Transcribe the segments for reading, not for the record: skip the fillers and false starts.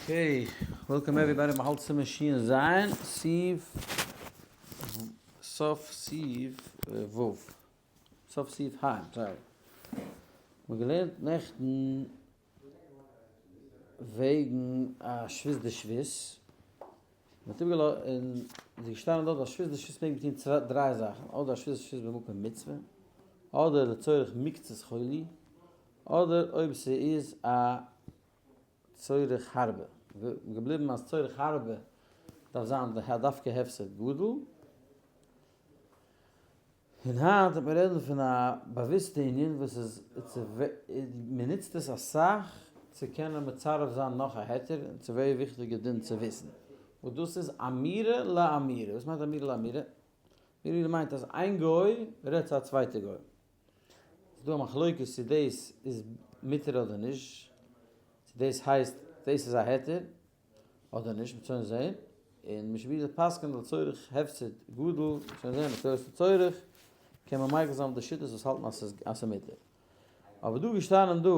Okay, welcome everybody, מ'האלט סימן שין זיין, סעיף, סוף סעיף ו', סוף סעיף ה', sorry. מ'האט געלערנט נעכטן וועגן א שבות דשבות, מ'האט איבערגעלאזט און ס'איז געשטאנען דארט אז שבות דשבות מעג מען טון צוויי דריי זאכן, אדער א שבות דשבות במקום מצוה, אדער לצורך מקצת חולי, אדער אויב ס'איז א צורך הרבה, געבליבן אז צורך הרבה דארף זיין דווקא הפסד גדול. און היינט וועט מען רעדן פון א באוויסטע ענין וואס איז מען נוצט עס אסאך צו קענען מצרף זיין נאך א היתר און ס'איז very וויכטיגע דין צו וויסן וואס דאס איז אמירה לאמירה. וואס מיינט אמירה לאמירה? אמירה מיינט אז איין גוי רעדט צו א צווייטע גוי. ס'איז דא א מחלוקת צו דאס איז מותר אדער נישט, צו דאס הייסט דאס איז א היתר אדער נישט, מ'וועט שוין זעהן, און משנה ברורה פסק'נט לצורך הפסד גדול, מ'וועט שוין זעהן לצורך לצורך, קען מען מיקל זיין אויף די שיטות וואס האלטן אז ס'איז מותר. אבער דא געשטאנען דא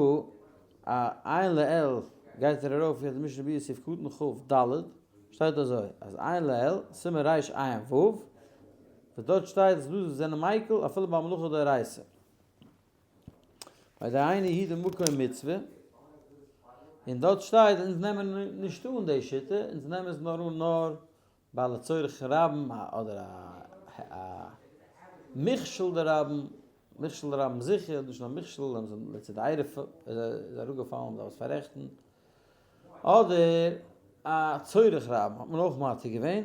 א עיין לעיל גייט ער ארויף יעצט משנה ברורה סעיף קטן כ ד, שטייט אזוי אז עיין לעיל סימן ריש עיין ו', וואס דארט שטייט אז דא זענען מיקל אפילו ביי מלאכה דאורייתא. ביי דהיינו הוא דמקום מצוה, און דארט שטייט אונז נעמען נישט אן די שיטה, אונז נעמען עס נאר אן נאר ביי לצורך רבים אדער א מכשול דרבים, מכשול דרבים זיכער, נישט נאר מכשול, לעצט די עירוב איז אראפגעפאלן מ'דארף עס פאררעכטן, אדער א צורך רבים האט מען אויך מתיר געווען,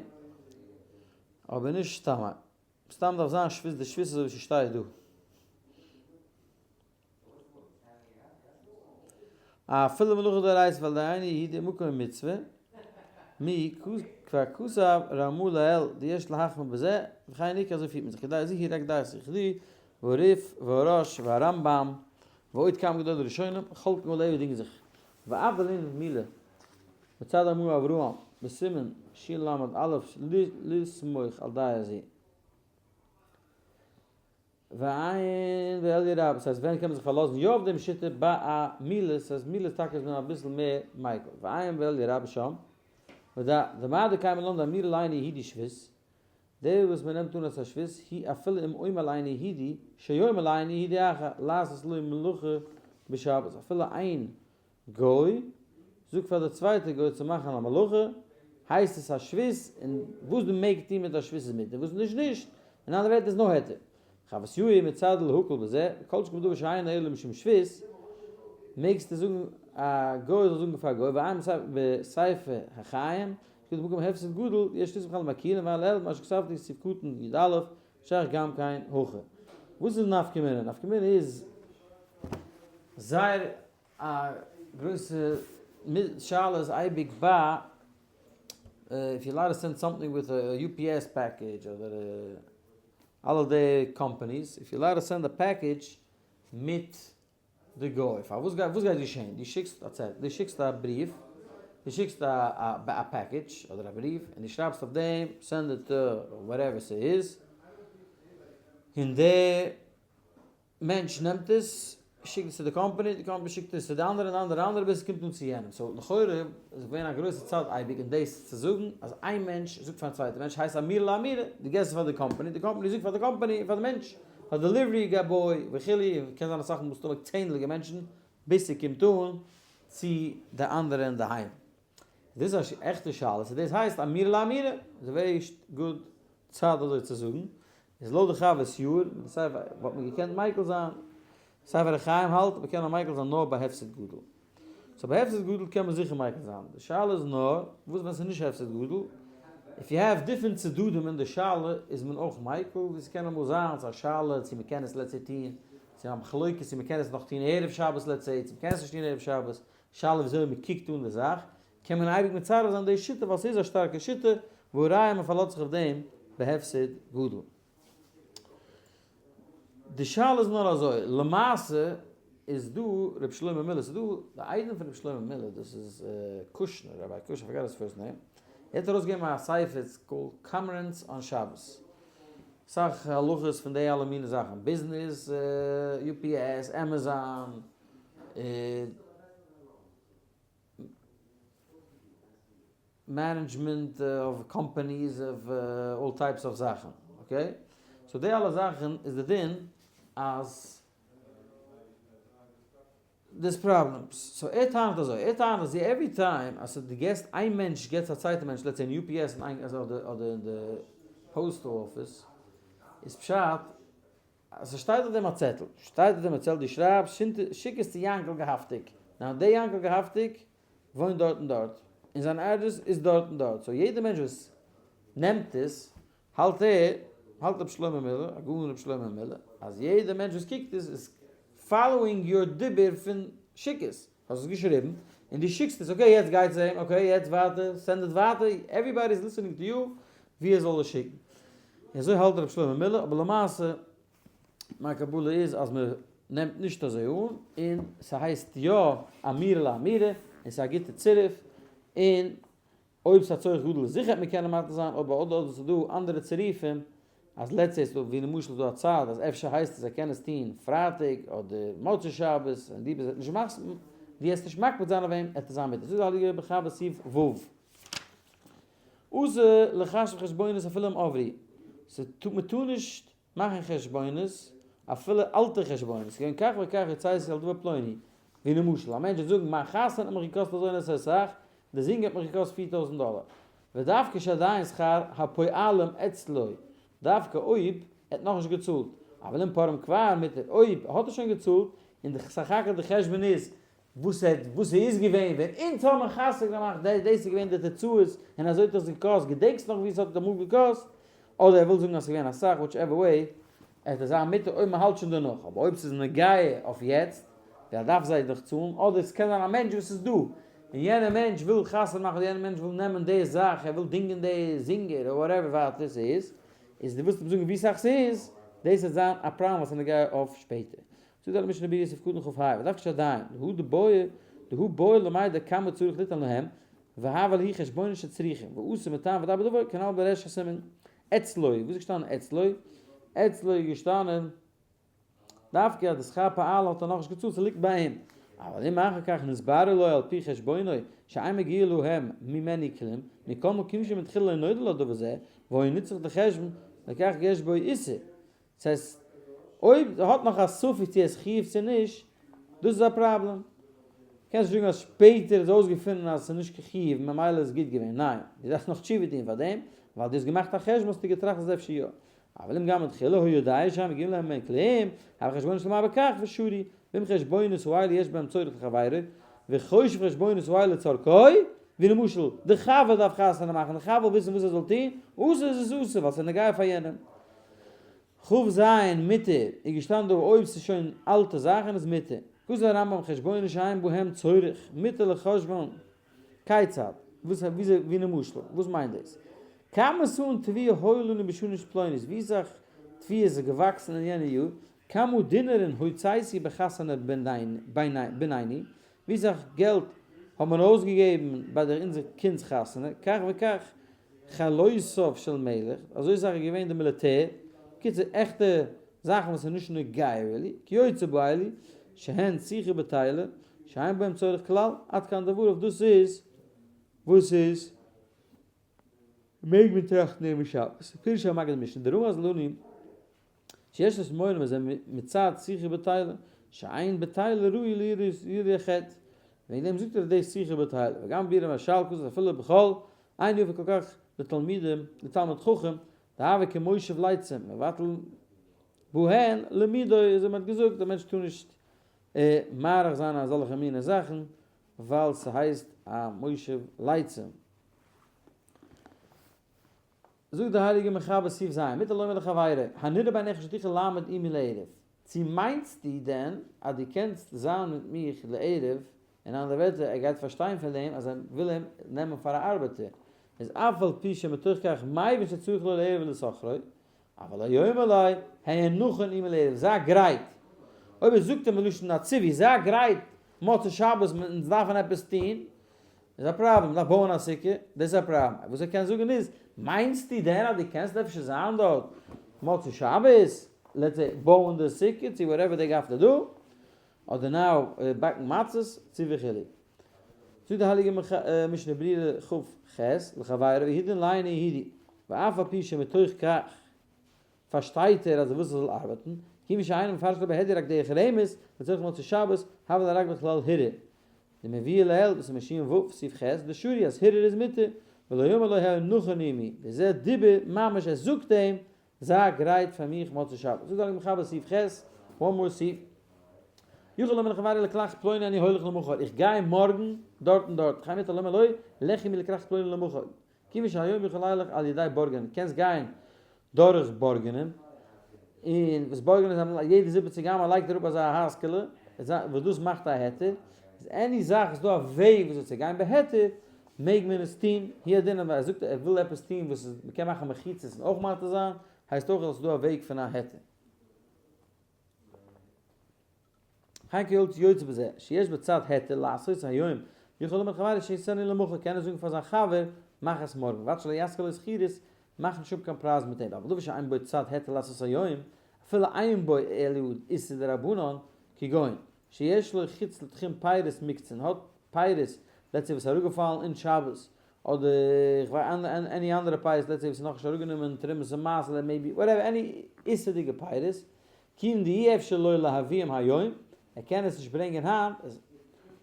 אבער נישט סתם, סתם דארף זיין שבות דשבות אזוי ווי ס'שטייט דא. אפילו מלאכה דאורייתא ווייל דהיינו הוא דמקום מצוה, מי כבר כתב רמא לעיל דיש להחמיר בזה, וכן עיקר אזוי פירט מען זיך כדי זו היא רק דעת יחידי והריף והראש והרמבם ועוד כמה גדולי ראשונים חולקים עליה דינגען זיך ואף דלענין מילה מצד אמור אברהם בסימן של"א לסמוך על דעה זו. ועיין באלי' רב, ס'הייסט ווען קען מען זיך פארלאזן יא אויף דעם שיטה ביי א מילה, ס'הייסט מילה טאקע איז מען אביסל מער מיקל, ועיין באלי' רב שם, ודע, דמאי דקיימא לן דאמירה לאינו יהודי שבות, דער וואס מען נעמט אן אלס א שבות, היא אפילו אם אומר לאינו יהודי, שיאמר לאינו יהודי אחר, לעשות לו מלאכה בשבת, אפילו איין גוי זאגט פאר די צווייטע גוי צו מאכן א מלאכה, הייסט עס א שבות, און וואס דו מעגט טון מיט א שבות איז מותר, וואס נישט נישט, אין אנדערע ווערטער איז נאר היתר. חוות יאיר מצד להקל בזה, כל שכן בדבר שאינו אלא משום שבות, מעגסטו זאגן א גוי זאל זאגן פאר א גוי, ועיין בספר החיים, שכתוב במקום הפסד גדול, יש לסמוך על המקילין ועל אל מה שכתבתי סעיף קטן י"א, שייך גם כן הכא. וואס איז נפקא מינה? נפקא מינה איז זייער א גרויסע שאלה איז אייביג ביי if you allowed to send something with a UPS package אדער אלע די companies if you allowed to send a package מיט די גוי פארוואס גייט וואס גייט געשען דו שיקסט א צעטל דו שיקסט א בריוו דו שיקסט א א package אדער א בריוו און דו שרייבסט אויף דעם send it to whatever ס'איז און די מענטש נעמט עס, שיקט עס צו די קאמפאני, די קאמפאני שיקט עס צו די אנדערע און אנדערע אנדערע ביז עס קומט אן צו יענעם, so לכאורה איז געווען א גרויסע צד אייביג אין דאס צו זאגן אז איין מענטש זאגט פארן צווייטן מענטש הייסט אמירה לאמירה, דו געסט עס פאר די קאמפאני, די קאמפאני זאגט פאר די קאמפאני און פאר די מענטש, פאר delivery boy וכו', און קען זיין אסאך מאל מסתמא צענדליגע מענטשן ביז ס'קומט אן צו די אנדערע אינדערהיים. דאס איז א עכטע שאלה, צו דאס הייסט אמירה לאמירה, איז א very good צד אזוי צו זאגן, איז לויט די חוות יאיר, מיט די ספר וואלט מען געקענט מיקל זיין, ספר החיים האלט מען קען נאר מיקל זיין נאר ביי הפסד גדול. so ביי הפסד גדול קען מען זיכער מיקל זיין, די שאלה איז נאר וואס ווען ס'איז נישט הפסד גדול, if you have different צדדים אין די שאלה איז מען אויך מיקל, ווי ס'קען אמאל זיין ס'איז א שאלה צו מ'קען עס let's say טוהן, ס'איז א מחלוקת צו מ'קען עס נאך טוהן ערב שבת let's say, צו מ'קען עס נישט טוהן ערב שבת, שאלה וויאזוי מ'קוקט אן די זאך, קען מען אייביג מצרף זיין די שיטה ווייל ס'איז א שטארקע שיטה, והא ראיה מ'פארלאזט זיך אויף דעם בהפסד גדול. די שאלה איז נאר אזוי, למעשה איז דא ר' שלמה מילער, ס'איז דא די איידעם פון ר' שלמה מילער, דאס איז קושנער, Rabbi קושנער, I forgot his first name, ער האט ארויסגעגעבן א ספר, it's called קאמרענס on שבת, אסאך הלכות פון די אלע מיני זאכן, ביזנעס, UPS, עמעזאן. management of companies of all types of זאכן, okay? So די אלע זאכן איז די דין אז דאס problems. So ער טענה'ט אזוי, ער טענה'ט אז every time אז דו געסט איין מענטש געבט א צווייטע מענטש let's say אין UPS אדער אין די postal office איז פשט אז ס'שטייט אויף דעם א צעטל, שטייט אויף דעם א צעטל דו שרייבסט שיק עס צו יענקל געהאפטיג, now דער יענקל געהאפטיג וואוינט דארט און דארט, און זיין אדרעס איז דארט און דארט, so יעדער מענטש וואס נעמט עס האלט ער, האלט רבי שלמה מילער, הגאון רבי שלמה מילער, אז יעדער מענטש וואס קוקט עס איז following your דיבור פון שיק עס, האסט עס געשריבן, און דו שיקסט עס, okay יעצט גייט עס אהין, okay יעצט ווייטער, send it ווייטער, everybody is listening to you ווי ער זאל עס שיקן. און אזוי האלט רבי שלמה מילער, אבער למעשה מיין קבלה איז אז מען נעמט נישט אזוי אן, און ס'הייסט יא אמירה לאמירה, און ס'איז א גוטע צירוף, און אויב ס'איז א צורך גדול זיכער וועט מען קענען מתיר זיין, אבער אדער אדער ס'איז דא אנדערע צירופים, אז let's say ס'איז דא ווי למשל איז דא א צד אז אפשר הייסט עס ער קען עס טוהן פרייטאג אדער מוצאי שבת און דו ביסט נישט מס דו העסט נישט מקפיד זיין אויף אים עט עס זיין מותר. זאגט די הייליגע מחבר סעיף ו' אסור לחשב חשבונות אפילו אם עברו, מ'טאר נישט מאכן חשבונות, אפילו אלטע חשבונות, כגון כך וכך הוצאתי על דבר פלוני, ווי למשל, א מענטש וועט זאגן, מיין חתונה האט מיך געקאסט אזוי און אזוי סאך, די זינגער האט מיך געקאסט 4000 דאלער. ודווקא שעדיין שכר הפועלים אצלו, דווקא אויב ער האט נאכנישט געצאלט, אבל אם פרעם כבר מותר, אויב האט ער שוין געצאלט, און די סך הכל די חשבון איז וואס ער וואס ס'איז געווען ווען אונז האבן חתונה געמאכט דעס דאס איז געווען די תוצאות און אזוי האט עס געקאסט געדענקסט נאך ווי עס האט אמאל געקאסט אדער ער וויל זאגן אז ס'איז געווען אסאך whichever way עס וועט זיין מותר אויב מ'האלט שוין דערנאך אבער אויב ס'איז נוגע אויף יעצט ווער דארף זיי דאך צאלן אדער ס'קען זיין א מענטש וואס איז דא און יענער מענטש וויל חתונה מאכן אדער יענער מענטש וויל נעמען די זאך ער וויל דינגען די זינגער אדער whatever ווייטער ס'איז איז דו ווילסט אים זאגן ווי סאך ס'איז דאס וועט זיין א פראבלעם וואס איז נוגע אויף שפעטער. זאגט דער משנה ברורה סעיף קטן כ ה, ודווקא שעדיין, דהא דבעי דהא בעי למידע כמה צריך ליתן להם, והוה להו חשבונות שצריכים, ואסור מטעם ודאי בדבר, כנל בריש הסימן. אצלו, וואס איז געשטאנען אצלו? אצלו איז געשטאנען דווקא אז די שכר פעלה האט ער נאכנישט געצאלט, ס'ליגט ביי אים. אבל אם אחר כך נתברר לו על פי חשבונו שאין מגיע להם ממנו כלום, מכל מקום שמתחילה לא נודע לו דבר זה, והיה נצרך לחשבון, לכך יש בו איסור. ס'הייסט, אויב האט נאך א ספק צו עס איז חיוב צו נישט, דאס איז א פראבלעם. קענסט נישט זאגן אז שפעטער איז אויסגעפונען אז עס איז נישט קיין חיוב ממילא איז גוט געווען. ניין, דו דארפסט נאך תשובה טון פאר דעם, ווייל דו האסט געמאכט א חשבון האסטו געטראכט אז אפשר יא. אבל אם גם מתחילה הוא יודע שאין מגיעים להם ממנו כלום, הוי חשבונות של מה בכך ושרי, ואם חשבונות האלה יש בהם צורך לחבירו, וחושב חשבונות האלה לצרכו, ווי למשל, די חבר דארף חתונה מאכן, די חבר וויל וויסן וואס ער זאל טון, אסור איז עס אסור ווייל ס'איז נוגע פאר יענעם. כ ז מותר איז געשטאנען דא אויב ס'איז שוין אלטע זאכן איז מותר. כתב הרמב ם חשבונות שאין בהם צורך מותר לחשבון כיצד? וואס וויאזוי ווי למשל וואס מיינט דאס? כמה סאין תבואה היו לנו בשנה פלונית ווי סאך תבואה איז געוואקסן אין יענע יאר כמה דינרין הוצאתי בחתונה בנינו ווי סאך געלט האט מען אויסגעגעבן ביי דער אונזער קינד'ס חתונה כך וכך חילותיו של מלך, אזוי סאך איז געווען די מיליטער, בקיצור עכטע זאכן וואס איז נישט נוגע really, כיוצא באלו, שהן שיחה בטלה, שאין בהם צורך כלל, עד כאן דבריו, דאס איז וואס איז מעג מען טראכטן אום שבת, פירוש המגיד משנה, דרמז לנו שיש לשמור מזה מצד שיחה בטלה, שאין בטלה ראוי ליראי החטא, וועגן דעם זאגט ער דאס שיחה בטלה, וגם בירא משל כזאת אפילו בכל אין יפה כל כך לתלמידים, לתלמיד חכם, דהוה כמושב לצים, מבטל בהן למידו, אזוי מען האט געזאגט, א מענטש טאר נישט מאריך זיין אזעלכע מיני זאכן, ווייל ס'הייסט א מושב לצים. זאגט דער הייליגער מחבר סעיף ז', מותר לומר לחבירו, הנראה בעיניך שתוכל לעמוד עמי לערב, צו מיינסטו דען אז דו קענסט זיין מיט מיך לערב, אין אנדערע ווערטער ער גייט פארשטיין פון דעם אז ער וויל אים נעמען פאר א ארבעטער, איז אף על פי שמתוך כך מבין שצריך לו לערב ולשכרו, אבל לא יאמר לו, היה נכון עמי לערב, זיי גרייט, אויב ער זאגט אים בלשון הציווי, זיי גרייט מוצאי שבת אונז דארפן עפעס טון, איז א פראבלעם, מ'דארף בויען א סוכה, דאס איז א פראבלעם. וואס ער קען זאגן איז, מיינסטו דען אז דו קענסט אפשר זיין דארט מוצאי שבת, let's say בויען די סוכה צו whatever they got to do, אדער now באקן מצות צו וכו'. זאגט די הייליגע משנה ברורה כ ח, לחבירו והוא הדין לעיני הידי, ואף על פי שמתוך כך פארשטייט ער אז ער וויל ס'זאל ארבעטן, כיוון שאינו מפרש לו בהדיא רק דרך רמז, לצורך מוצאי שבת, הוה ליה רק בכלל הרהור. דמבואר לעיל בסימן ש ו, סעיף ח', דשרי אז הרהור איז מותר, ולא יאמר לו הוי נכון עמי, וזה דיבור ממש ער זאגט אים, זיי גרייט פאר מיך מוצאי שבת. זאגט די הייליגע מחבר סעיף ח', one more סעיף, יכול לומר לחברו לכרך פלוני אני הולך למחר, איך גיי מארגן דארט און דארט, וכן מותר לומר לו, לך עמי לכרך פלוני למחר, כיוון שהיום יכול לילך על ידי בורגנין, קענסט גיין דורך בורגנין, און וואס בורגנין איז אז יעדע זיבעציג אמה לייגט אראפ אזא הייזקעלע, וואס דאס מאכט א היתר, איז any זאך וואס איז דא א וועג וויאזוי צו גיין בהיתר, מעג מען עס טון, הוא הדין אז ער זאגט ער וויל עפעס טון וואס איז מ'קען מאכן מחיצות און אויך מתיר זיין, הייסט אויך אז עס איז דא א וועג פון א היתר. וכן כיוצא יוצא בזה, שיש בצד היתר לעשות היום, יכול לומר לחברו שיעשנו למחר, קען ער זאגן פאר זיין חבר, מאך עס מארגן, ועד שלא ישכיר לו שכירות, מאך נישט אפ קיין פרייז מיט אים, אבל דבר שאין בו צד היתר לעשות היום, אפילו אין בו אלא איסור דרבנן, כגון, שיש לו חוץ לתחום פירות מוקצין, האט פירות, let's say וואס איז אראפגעפאלן אין שבת, אדער איך ווייס any אנדערע פירות let's say וואס איז נאכנישט אראפגענומען תרומות און מעשר maybe whatever any איסור'דיגע פירות, כיון דאי אפשר לו להביאם היום, ער קען עס נישט ברענגען היינט,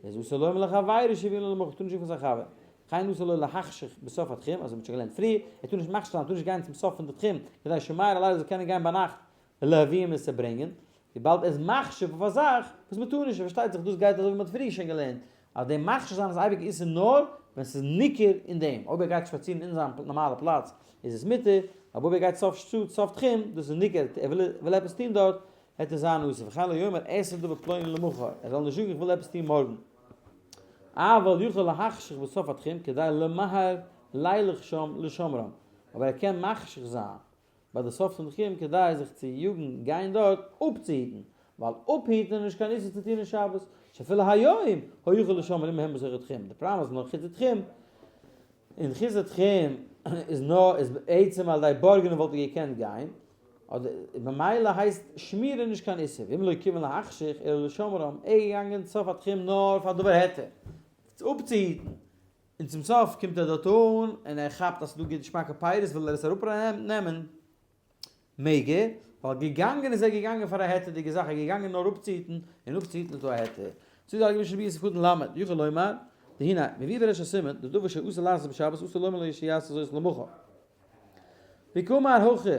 איז אסור לומר לחבירו שיביאם לו למחר, טאר נישט זאגן פאר זיין חבר, וכן אסור לו להחשיך בסוף התחום, אזוי ווי מ'האט שוין געלערנט פריער, ער טאר נישט מחשיך זיין, ער טאר נישט גיין צום סוף פון די תחום, כדי שימהר הלילה זאל קענען גיין ביינאכט להביאם עס צו ברענגען, וויבאלד ער איז מחשיך אויף א זאך וואס מ'טאר נישט, און פארשטייט זיך דאס גייט אזוי ווי מ'האט פריער שוין געלערנט, אז דער מחשיך זיין איז אייביג איסור נאר ווען ס'איז ניכר אין דעם, אויב ער גייט שפאצירן אין זיין נארמאלע פלאץ איז עס מותר, אבער אויב ער גייט סוף שטאט סוף תחום, דאס איז ניכר, ער וויל עפעס טון דארט, העט עס זיין אסור, וכן לא יאמר אעשה דבר פלוני למחר, ער זאל נישט זאגן איך וויל עפעס טון מארגן. אבל יכול להחשיך בסוף התחום כדי למהר לילך שם לשומרם, אבער ער קען מחשיך זיין ביי די סוף פון תחום כדי זיך צו יאגן גיין דארט אפצוהיטן, ווייל אפהיטן איז נישט קיין איסור צו טון אין שבת, שאפילו היום הוא יכול לשמור אם הם בתוך התחום, די פראבלעם איז נאר חוץ לתחום, און חוץ לתחום איז נאר איז בעצם על ידי בורגנין וואלט ער געקענט גיין, אדער במילא הייסט שמירה נישט קיין איסור, ואם לא כיוון להחשיך אלא לשומרם, ער איז געגאנגען סוף התחום נאר פאר דבר היתר, אפצוהיטן, און צום סוף קומט ער דארט אן און ער כאפט אז ס'איז דא געשמאקע פירות וויל ער עס אראפנעמען, מעג ער, ווייל געגאנגען איז ער געגאנגען פאר א היתר'דיגע זאך, ער איז געגאנגען נאר אפצוהיטן, און אפצוהיטן איז דא א היתר. זאגט די הייליגע משנה ברורה סעיף קטן ל', יכול לומר, דהנה, מביא בריש הסימן, דדבר שאסור לעשות בשבת אסור לומר לו שיעשה זאת למחר. וקאמר הכא,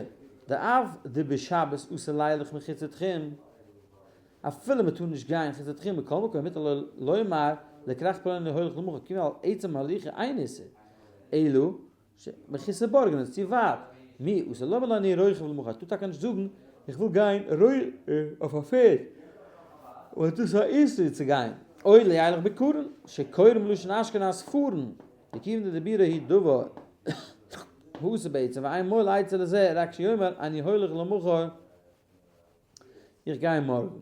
דאף דבשבת אסור לילך מחוץ לתחום, אפילו מען טאר נישט גיין חוץ לתחום מכל מקום מותר לו לומר לכרך פלוני הולך למחר כיוון על עצם הליכה אין איסור אלא שמחוסר בורגנין איז צו ווייט מי אסור לומר לו אני רוכב למחר טאר טאקע נישט זאגן איך וויל גיין אויף א פערד ווייל דאס איז א איסור צו גיין או לילך בקרון שקורין בלשון אשכנז פארן דכיוון דדיבורא הוא דבר האסור בעצם ואין מועיל עצה לזה רק שיאמר אני הולך למחר איך גיי מארגן.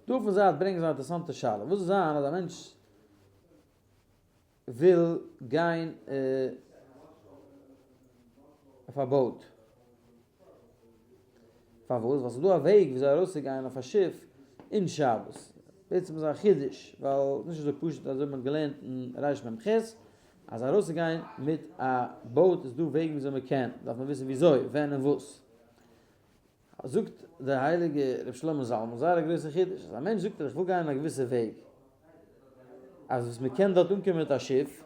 דא אויפן זייט ברענגען זיי א אינטערעסאנטע שאלה, וואס זאל זיין אז א מענטש וויל גיין אויף א boat? פארוואס? ווייל ס'איז דא א וועג וויאזוי ארויסצוגיין אויף א שיף אין שבת. בעצם איז א חידוש, ווייל נישט אזוי פשוט אזוי מ'האט געלערנט אין רמ ח, אז ארויסצוגיין מיט א boat איז דא וועגן וויאזוי מען קען, דארף מען וויסן וויאזוי, ווען און וואס. זאגט דער הייליגער רבי שלמה זלמן זייער א גרויסע חידוש, אז א מענטש זאגט איך וויל גיין א געוויסע וועג, אז וואס מען קען דארט אנקומען מיט א שיף,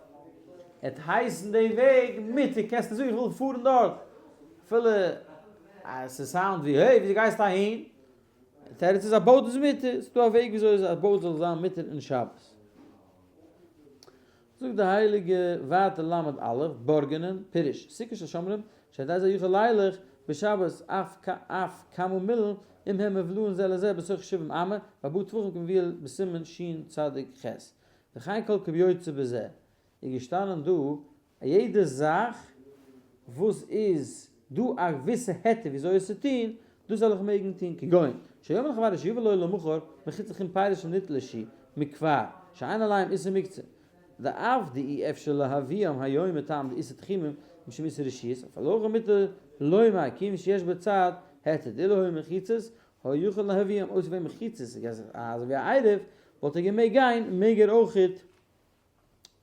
עט הייסן די וועג מותר, קענסטו זאגן איך וויל פארן דארט, אפילו אז ס' sound ווי hey וויאזוי גייסטו אהין, די תירוץ איז א boat איז מותר, ס'איז דא א וועג וויאזוי א boat זאל זיין מותר אין שבת. זאגט די הייליגע ווייטער ל' א', בורגנין, פירוש, סוכה של שומרים, שעל ידי זה יוכל לילך בשבת אף אף כמה מילין אם הם מבלועין זה לזה בתוך שבעים אמה, וארבעה טפחים כמבואר בסימן שצ ח. וכן כל כיוצא בזה, איז געשטאנען דא א יעדע זאך וואס איז דא א געוויסע היתר וויאזוי עס צו טון, דאס זאל איך מעגן טון, כגון, שיאמר לחברו שיבא לו למחר מחוץ לתחום פירות שנתלשו מכבר, שאין עליהם איסור מוקצה, דאף דאי אפשר להביאם היום מטעם דאיסור תחומים משום איסור רשות, אף על הכא מותר לומר כיוון שיש בצד היתר דאילו היו מחיצות היה יכול להביאם, אויב ס'ווען מחיצות, אזוי ווי א עירוב. וואלט ער געמעגט גיין, מעג ער אויכעט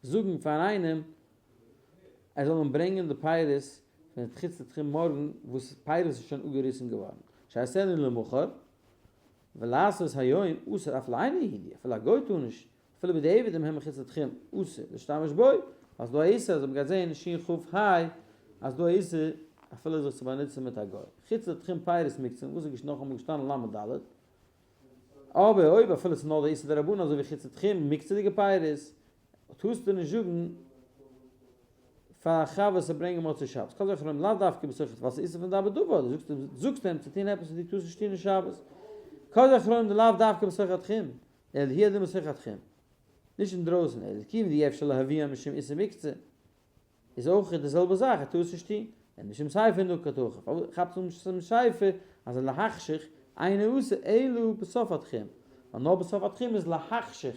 זאגן פאר איינעם ער זאל אים ברענגען די פירות פון חוץ לתחום מארגן וואס פירות איז שוין אפגעריסן געווארן, שיעשנו למחר, ולעשות היום אסור אף לאינו יהודי, אפילו א גוי טאר נישט, אפילו בדיעבד אם הם מחוץ לתחום אסור להשתמש בו, אז דא א איסור, אזוי מ'גייט זעהן אין שכ"ה אז דא א איסור אפילו זיך צו באנוצן מיט א גוי. חוץ לתחום פירות מוקצין, וואס איז נאכאמאל געשטאנען ל"ד, אבער אויב אפילו ס'איז נאר די איסור דרבנן אזוי ווי חוץ לתחום מוקצה'דיגע פירות, טארסטו נישט זאגן פאר א חבר צו ברענגען מוצאי שבת. כל זכר לאו דווקא בתוך ווייל ס'איז איסור פון דבר דבר, דו זאגסט זאגסט אים צו טון עפעס וואס דו טארסט נישט טון אין שבת. כל זכר לאו דווקא בתוך התחום, אלא הוא הדין בתוך התחום. נישט אינדרויסן, אלא כיוון דאי אפשר להביאם משום איסור מוקצה. איז אויך די זעלבע זאך, ער טאר עס נישט טון, און משום סיפא נקט הכא, פארוואס כאפט אן צום סיפא אז להחשיך אינו אסור אלא בסוף התחום, ווייל נאר בסוף התחום איז להחשיך,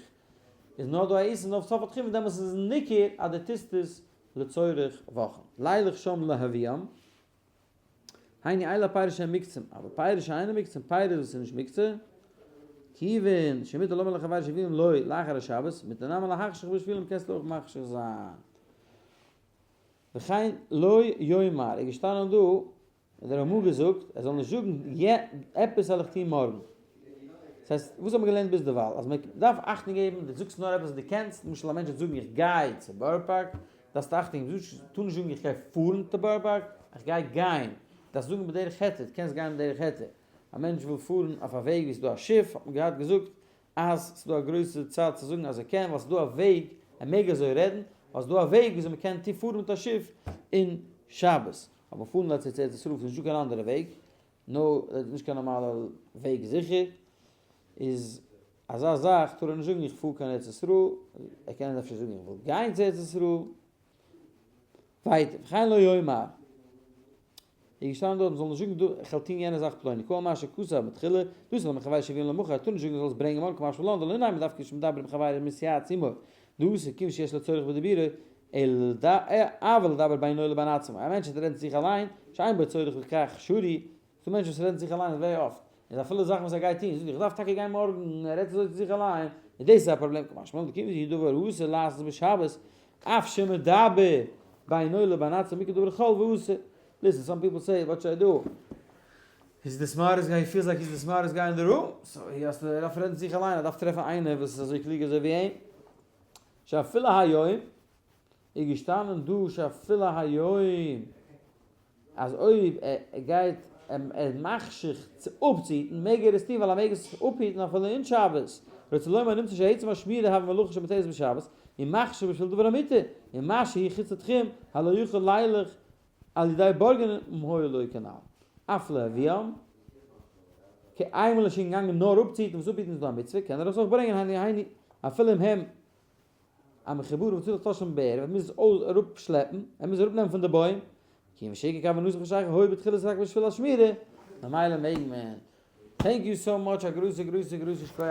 איז נאר דא א איסור נאר בסוף התחום און דעמאלס איז ניכר אז דו טוסט עס לצורך וואכן. לילך שם להביאם. היינו אלו פירות שהם מוקצים, אבל פירות שאינם מוקצים, פירות וואס איז נישט מוקצה, כיוון שמותר לומר לחברו שיביאם לו לאחר השבת, מותר נמי להחשיך בשבילם קענסטו אויך מחשיך זיין. וכן לא יאמר, איז געשטאנען דא, האט דער רמ"א געזאגט, ער זאל נישט זאגן עפעס זאל איך טון מארגן. דאס הייסט, וואס האט מען געלערנט ביז דערווייל? אז מען דארף אכטונג געבן, דו זאגסט נאר עפעס וואס דו קענסט, למשל א מענטש וועט זאגן איך גיי צו בארא פארק, דארפסט אכטונג געבן, טאר נישט זאגן איך גיי פארן צו בארא פארק, איך גיי גיין, דארפסט זאגן בדרך היתר, דו קענסט גיין בדרך היתר. א מענטש וויל פארן אויף א וועג ווי ס'איז דא א שיף, האט מען געהאט געזאגט אז ס'איז דא א גרויסע צד צו זאגן אז ער קען, ווייל ס'איז דא א וועג, ער מעג אזוי רעדן, ווייל ס'איז דא א וועג וויאזוי מ'קען פארן מיט א שיף אין שבת. אבער פארן לעצט צו ארץ ישראל איז נישטא קיין אנדערע וועג, נו, דאס איז נישט קיין נארמאלע וועג זיכער, איז אזא זאך טאר ער נישט זאגן איך פאר קיין ארץ ישראל, ער קען אפשר זאגן איך וויל גיין צו ארץ ישראל, ווייטער, וכן לא יאמר, איז געשטאנען דארט מ'זאל נישט זאגן דא איך וועל טון יענע זאך פלוני, כל מה שכתב מתחילה, דאס איז מחבר שיביאם למחר, טאר נישט זאגן זאל עס ברענגען מארגן קמשמע לן דלא נעים מדווקא שמדבר עם חברו מתייעץ עמו, דאס איז כיוון שיש לו צורך בדיבורו, אלא אבל לדבר בינו לבין עצמו, א מענטש וועט רעדן צו זיך אליין, שאין בו צורך לכך שרי, ס'דא מענטשן וואס רעדן צו זיך אליין זייער אפט, און אפילו זאכן וואס ער גייט טון, זאגט ער איך דארף טאקע גיין מארגן, ער רעדט אזוי צו זיך אליין, און דאס איז א פראבלעם, קמשמע לן דכיוון שהוא דבר האסור לעשות בשבת, אף שמדבר בינו לבין עצמו מכח דבר חול ואסור, listen some people say what should I do? he's the smartest guy, he feels like he's the smartest guy in the room, so he has to, ער דארף רעדן צו זיך אליין, ער דארף טרעפן איינער וואס איז אזוי קלוג אזוי ווי אים. שאפילו היום, איז געשטאנען דא שאפילו היום, אז אויב ער גייט ער איז מחשיך צו אפצוהיטן מעג ער עס טון ווייל ער מעג עס אפהיטן אפילו אין שבת, רוצה לומר נמצא שעצם השמירה הוה מלאכה שמותרת בשבת, און מחשיך בשביל דבר המותר, און מה שהיא חוץ לתחום, הלא יכול לילך על ידי בורגנין אם היה לו כנ"ל. אף להביאם, כי איינמאל איז שוין געגאנגען נאר אפצוהיטן וואס אפהיטן איז דא א מצוה, קען ער עס אויך ברענגען היינו היינו אפילו אם הם המחוברים וצריך תשלום בערב, ער מוז עס אראפשלעפן, ער מוז אראפנעמען פון די בוים, כי אם שעיקר כוונתו חשכה הוי בתחילת רק בשביל השמירה, ממילא מעג מען. thank you so much א גרויסע גרויסע גרויסע שכוח.